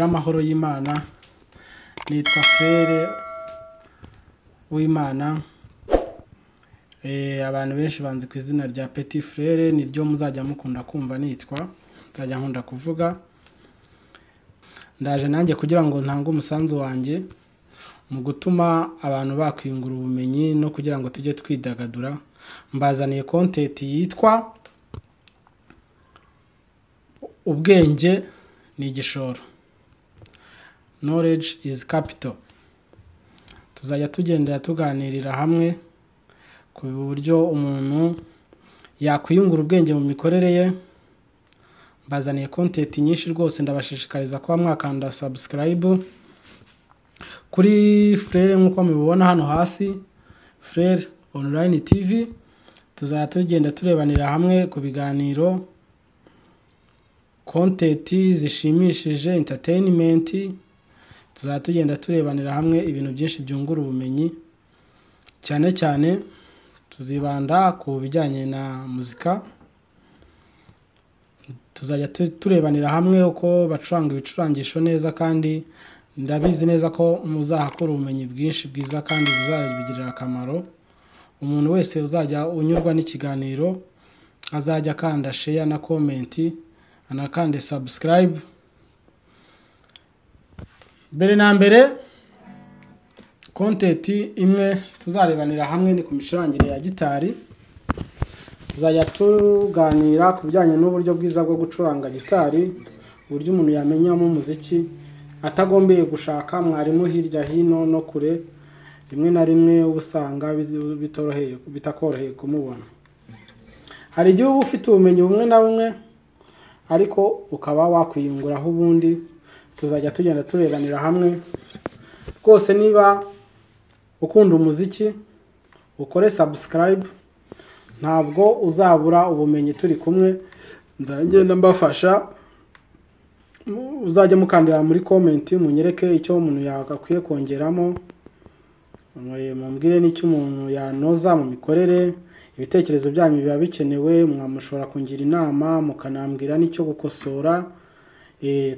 Mugire amahoro y'Imana. Nitwa Frere Uwimana. Abantu benshi banzi ku izina rya Petit Frere, niryo muzajya mukunda kumva nitwa, nzajya nkunda kuvuga. Ndaje nanjye kugira ngo ntange umusanzu wanjye mu gutuma abantu bakwiyungura ubumenyi no kugira ngo tujye twidagadura. Mbazaniye content yitwa ubwenge ni igishoro, knowledge is capital. Tuzajya tugendera tuganirira hamwe ku buryo umuntu yakwiyungura ubwenge mu mikorere ye. Mbazaniye content nyinshi rwose, ndabashishikariza kuba mwakanda subscribe kuri Frere nk'uko mubibona hano hasi, Frere Online TV. Tuzajya tugenda turebanira hamwe ku biganiro, content zishimishije, entertainment. Tuzajya tugenda turebanira hamwe ibintu byinshi byungura ubumenyi, cyane cyane tuzibanda ku bijyanye na muzika. Tuzajya turebanira hamwe uko bacuranga ibicurangisho neza, kandi ndabizi neza ko muzahakura ubumenyi bwinshi bwiza kandi buzabigirira akamaro. Umuntu wese uzajya unyurwa n'ikiganiro azajya akanda share na comment, anakande subscribe. Mbere na mbere, content imwe tuzarebanira hamwe ni ku micurangire ya gitari. Tuzajya tuganira ku bijyanye n'uburyo bwiza bwo gucuranga gitari, uburyo umuntu yamenyamo umuziki atagombeye gushaka mwarimu hirya hino no kure. Rimwe na rimwe uba usanga bitoroheye, bitakoroheye kumubona. Hari igihe uba ufite ubumenyi bumwe na bumwe ariko ukaba wakwiyunguraho ubundi. Tuzajya tugenda turebanira hamwe rwose. Niba ukunda umuziki ukore subscribe, ntabwo uzabura ubumenyi turi kumwe. Nzagenda mbafasha, uzajya mukandira muri comment munyereke icyo umuntu yagakwiye kongeramo, mumbwire n'icyo umuntu yanoza mu mikorere. Ibitekerezo byanyu biba bikenewe, mwamushobora kungira inama mukanambwira n'icyo gukosora.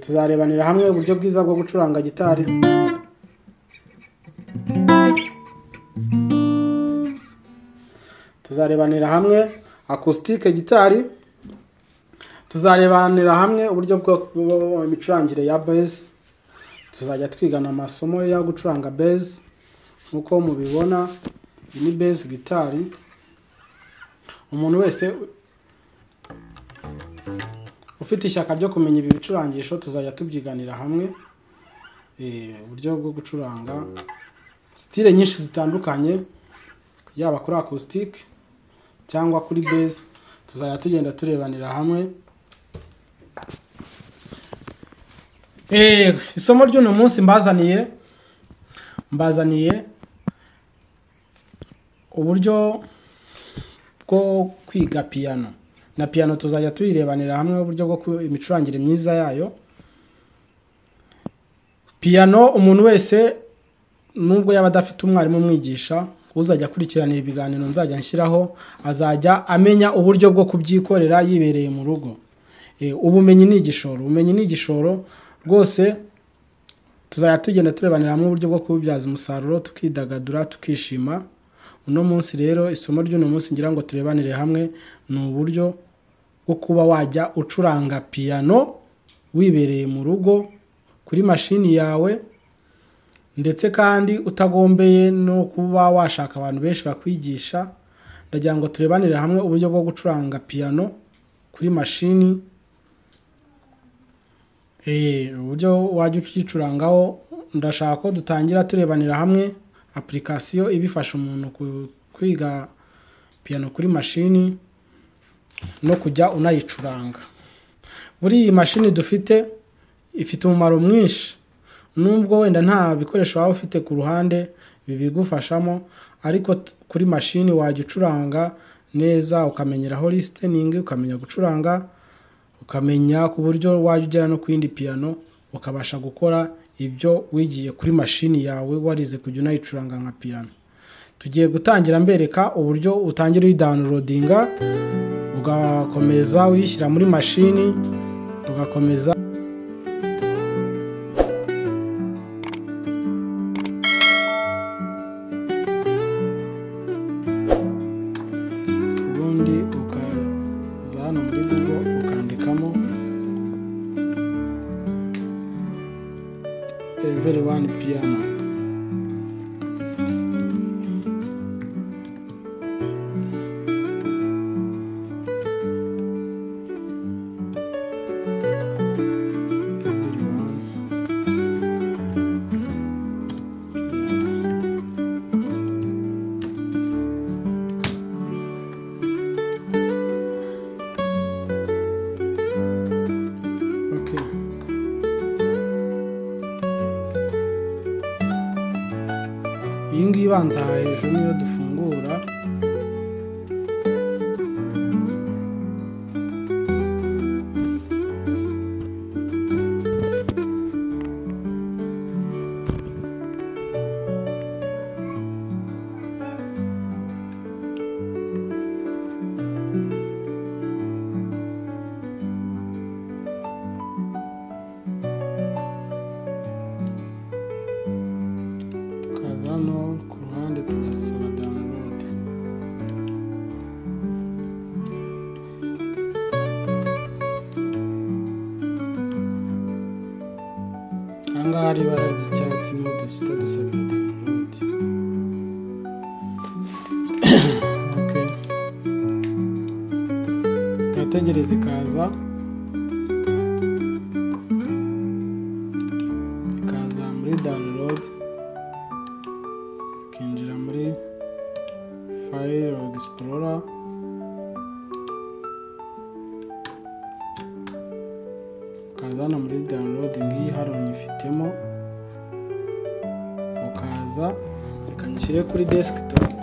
Tuzarebanira hamwe uburyo bwiza bwo gucuranga gitari. Tuzarebanira hamwe acoustic gitari, tuzarebanira hamwe uburyo bwo imicurangire ya bass. Tuzajya twigana amasomo yo gucuranga bass nkuko mubibona. Ni bass gitari. Umuntu wese ufite ishyaka ryo kumenya ibi bicurangisho tuzajya tubyiganira hamwe, uburyo bwo gucuranga style nyinshi zitandukanye, yaba kuri acoustic cyangwa kuri bass. Tuzajya tugenda turebanira hamwe. Isomo ry'uno munsi mbazaniye uburyo bwo kwiga piano. Na piano tuzajya tuyirebanira hamwe uburyo bwo imicurangire myiza yayo. Piano umuntu wese nubwo yaba adafite umwarimu umwigisha, uzajya akurikirana ibiganiro nzajya nshyiraho, azajya amenya uburyo bwo kubyikorera yibereye mu rugo. Ubumenyi ni igishoro, ubumenyi ni igishoro rwose. Tuzajya tugenda turebanira hamwe uburyo bwo kubibyaza umusaruro, tukidagadura, tukishima. Uno munsi rero, isomo ry'uno munsi ngira ngo turebanire hamwe ni uburyo bwo kuba wajya ucuranga piano wibereye mu rugo kuri mashini yawe, ndetse kandi utagombeye no kuba washaka abantu benshi bakwigisha. Ndagira ngo turebanire hamwe uburyo bwo gucuranga piano kuri mashini, uburyo wajya ucicurangaho. Ndashaka ko dutangira turebanira hamwe application ibifasha umuntu kwiga piano kuri mashini no kujya unayicuranga. Buri iyi mashini dufite ifite umumaro mwinshi, nubwo wenda nta bikoresho waba ufite ku ruhande bibigufashamo, ariko kuri mashini wajya ucuranga neza, ukamenyeraho listening, ukamenya gucuranga, ukamenya ku buryo wajya ugera no ku yindi piano ukabasha gukora ibyo wigiye kuri mashini yawe warize kujya unayicuranga nka piano. Tugiye gutangira mbereka uburyo utangira uyidownloadinga, ugakomeza uyishyira muri mashini, ugakomeza. Everyone Piano. Iyi ngiyi ibanza hejuru niyo dufungura. Hano ku ruhande tugasaba download. Aha ngaha hari ibara ry'icyatsi niho duhita dusabira download. Okay. Turategereza ikaza muri download, ukinjira muri file explorer, ukaza hano muri download ngiyi hano nyifitemo, ukaza reka nyishyire kuri desktop.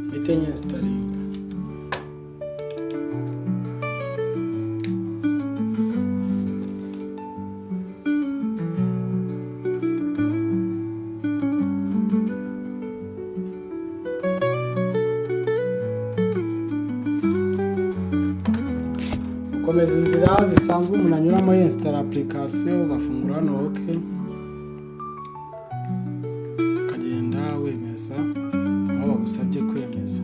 Mpite nyinstalinga. Komeza inzira zisanzwe umuntu anyuramo yinstalla application, ugafungura hano OK, ukagenda wemeza aho bagusabye kwemeza.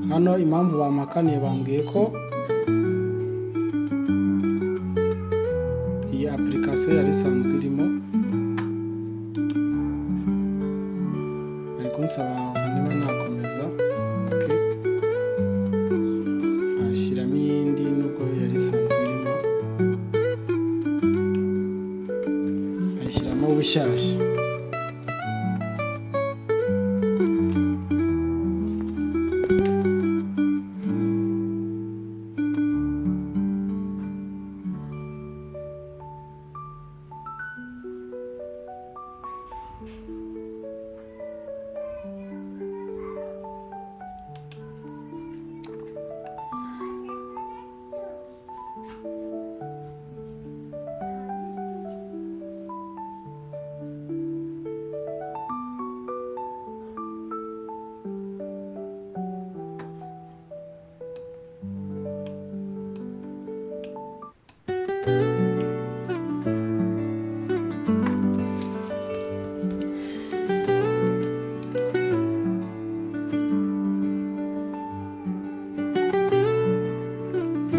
Hano impamvu bampakaniye bambwiye ko iyi application yari isanzwe irimo, bari kunsaba niba nakomeza. Okay. Ashyiramo iyindi nubwo yari isanzwe irimo, ayishyiramo bushyashya.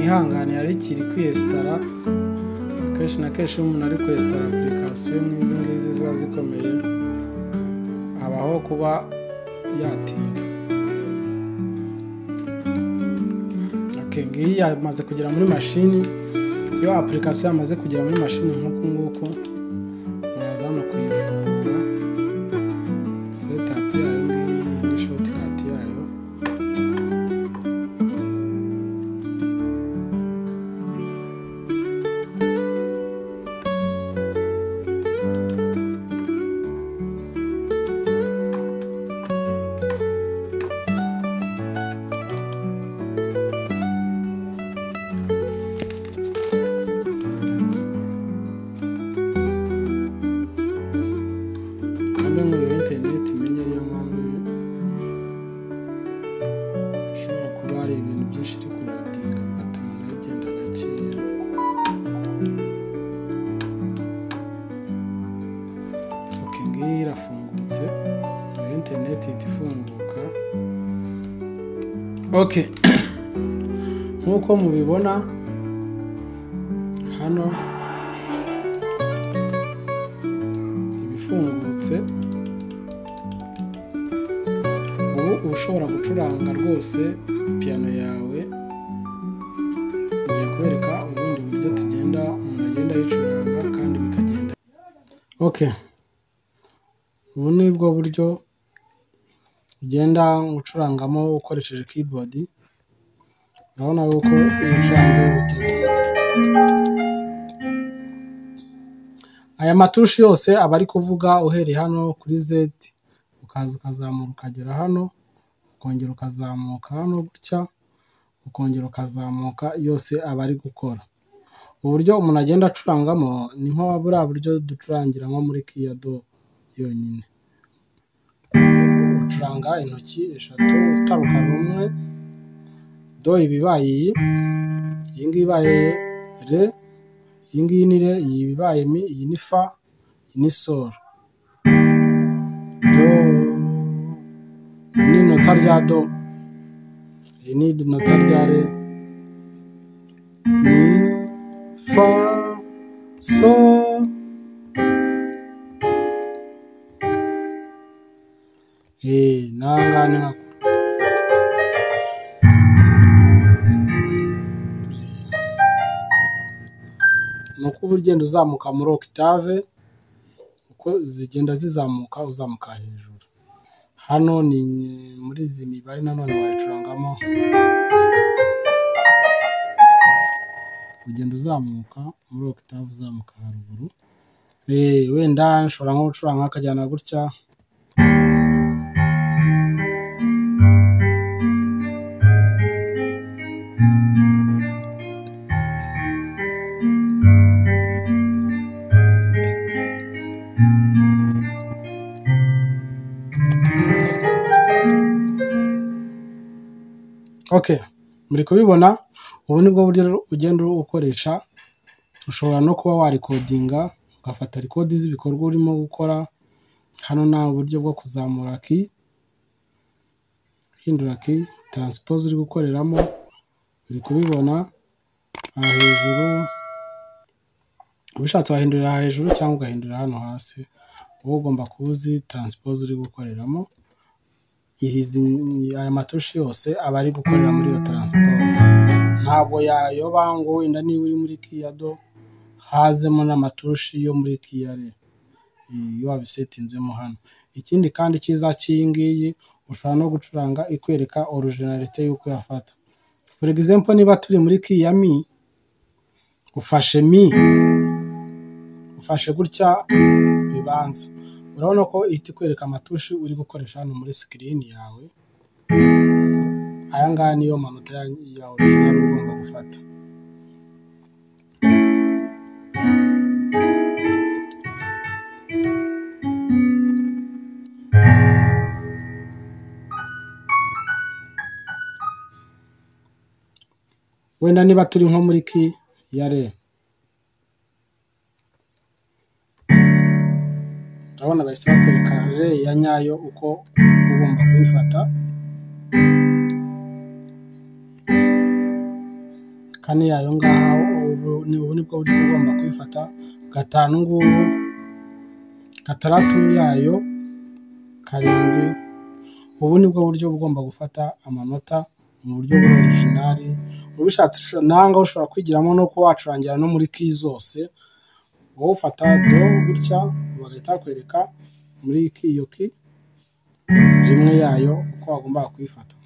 Ihangane yari ikiri kwiyesitara. Kenshi na kenshi iyo umuntu ari kwesitara application nk'izi ngizi ziba zikomeye, habaho kuba yatinda. Okay, ngiyi yamaze kugera muri mashini. Iyo application yamaze kugera muri mashini nk'uku nguku, uraza hano kuyifungura, setup yayo ngiyi ni shortcut yayo. interineti ihita ifunguka. Okay, nk'uko mubibona hano ibifungutse, ubu uba ushobora gucuranga rwose piyano yawe. Ngiye kubereka ubundi buryo tugenda umuntu agenda ayicuranga kandi bikagenda. Okay, ubu ni bwo buryo ugenda ucurangamo ukoresheje keyboard. Urabona yuko iyo ucuranze bitera. Aya matushi yose aba ari kuvuga uhereye hano kuri Z, ukaza ukazamuka ukagera hano, ukongera ukazamuka hano gutya, ukongera ukazamuka, yose aba ari gukora. Uburyo umuntu agenda acurangamo ni nko buriya buryo ducurangira nko muri key ya do yonyine. Ucuranga intoki eshatu utaruka rumwe, do iba ibaye iyi, iyi ngiyi ibaye re, iyi ngiyi ni re, iyi ibaye mi, iyi ni fa, iyi ni sol. Do ni inota rya do, iyi ni inota rya re, mi, fa, sol. N'ahangaha ni nka ni uko uba ugenda uzamuka muri octave, uko zigenda zizamuka uzamuka hejuru. Hano ni muri izi mibare nanone wayicurangamo, ugenda uzamuka muri octave uzamuka haruguru. Wenda nshobora nko gucuranga akajyana gutya. Okay, muri kubibona ubu nibwo buryo ugenda ukoresha. Ushobora no kuba warekodinga ugafata rekodi z'ibikorwa urimo gukora. Hano nta buryo bwo kuzamura key, hindura key, transpose uri gukoreramo, uri kubibona aha hejuru. Ubishatse wahindurira aha hejuru cyangwa ugahindurira hano hasi, wowe ugomba kuba uzi transpose uri gukoreramo. Aya matushi yose aba ari gukorera muri iyo transpose, ntabwo yayoba ngo wenda niba uri muri key ya do hazemo n'amatushi yo muri key ya re, iyo wabisetinzemo hano. Ikindi kandi cyiza cy'iyi ngiyi, ushobora no gucuranga ikwereka originalite y'uko yafata. For example, niba turi muri key ya mi, ufashe mi, ufashe gutya bibanza, urabona ko ihita ikwereka amatushi uri gukoresha hano muri screen yawe. Aya ngaya niyo manota ya original ugomba gufata. Wenda niba turi nko muri key ya re, urabona bahise bakwereka re ya nyayo uko ugomba kuyifata. Kane yayo ngaha ubu nibwo buryo ugomba kuyifata. Gatanu ngubu, gatandatu yayo, karindwi. Ubu nibwo buryo ugomba gufata amanota mu buryo buri original. Ubishatse nanga ushobora kwigiramo no kuba wacurangira no muri key zose. Wowe ufata do gutya bagahita bakwereka muri iyo key rimwe yayo uko wagomba kuyifata.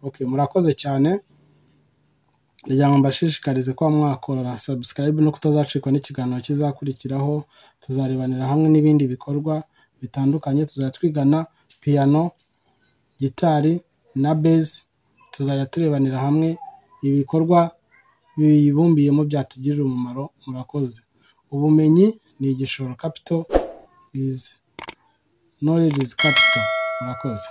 Okay, murakoze cyane. Ndagira ngo mbashishikarize kuba mwakora subscribe no kutazacikwa n'ikiganiro kizakurikiraho. Tuzarebanira hamwe n'ibindi bikorwa bitandukanye, tuzajya twigana piano, gitari na bass. Tuzajya turebanira hamwe ibikorwa bibumbiyemo byatugirira umumaro. Murakoze. Ubumenyi ni igishoro, capital is knowledge is capital. Murakoze.